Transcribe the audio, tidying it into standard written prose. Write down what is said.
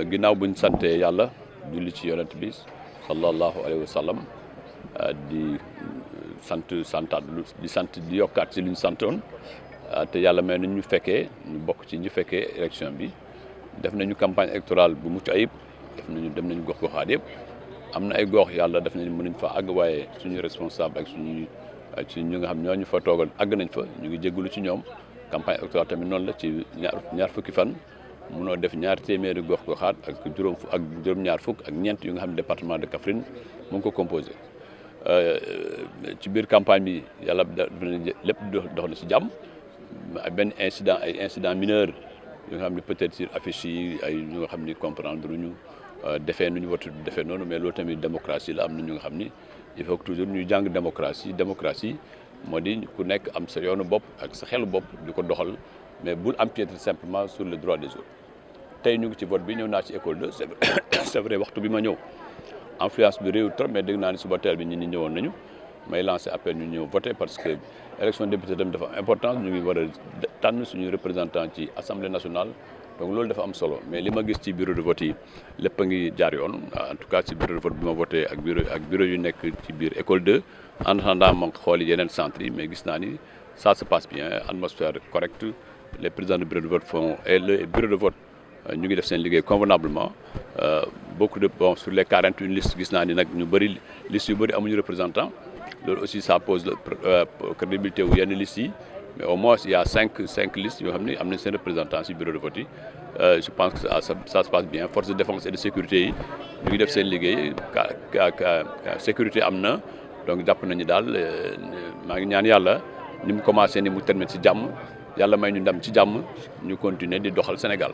ginnaaw buñ sante yàlla julli ci yonent bi sallallahu alayhi wa sallam di santaat di yokkaat ci li ñu santoon te yàlla may nañ ñu fekkee ñu bokk ci ñu fekkee élection bi def nañu campagne électorale bu mucc ayib dem nañu gox-goxaat yëpp am na ay gox yàlla def nañu mën nañ fa àgg waaye suñu responsable ak suñu nga xam ñoo ñu fa toogal àgg nañ fa ñu ngi jégalu ci ñoom campagne électorale tamit noonu la ci ñaar fukki fan munoo def ñaar téeméeri gox-goxaat ak juróom-ñaar fukk ak ñeent yu nga xam ne département de Kaffrine mu ngi ko composé ci biir campagne bi yàlla def na lépp dox na ci jàmm benn ay incident mineur yu nga xam ne peut-être sur affiche yi ay ñu nga xam ni comprendre ñu defee nu ñu war a defee noonu mais loolu tamit démocratie la am na ñu nga xam ni il faut que toujours ñuy jàng démocratie moo di ku nekk am sa yoonu bopp ak sa xelu bopp di ko doxal mais bul empiéter simplement sur le droit des autres tey ñu ngi ci vote bi ñëw naa ci école 2 c'est vrai waxtu bi ma ñëw influence bi réew trop mais dégg naa ni suba teel bi ñi ñëwoon nañu may lancer appel ñu ñëw voter parce que élection député tamit dafa importance ñu ngi war a tànn suñu représentant ci assemblée nationale donc loolu dafa am solo mais li ma gis ci bureau de vote yi lépp a ngi jaar yoon en tout cas ci bureau de vote bi ma voté ak bureau yu nekk ci biir école 2 en attendant ma xooli yeneen centres yi mais gis naa ni ça se passe bien atmosphère correcte les présidents de bureau de vote font et le bureau de vote ñu ngi def seen liggéey convenablement sur les 41 listes gis naa ni nag ñu bëri listes yu bëri amuñu représentant loolu aussi ça pose crédibilité wu yenn listes yi mais au moins il y a cinq listes yoo xam ne am nañ seen représentant ci bureau de vote yi je pense que ça se passe bien force de défense et de sécurité yi ñu ngi def seen liggéey sécurité am na donc jàpp nañu daal maa ngi ñaan yàlla ni mu commencé ni mu termine ci jàmm yàlla may ñu ndam ci jàmm ñu continuer di doxal Sénégal.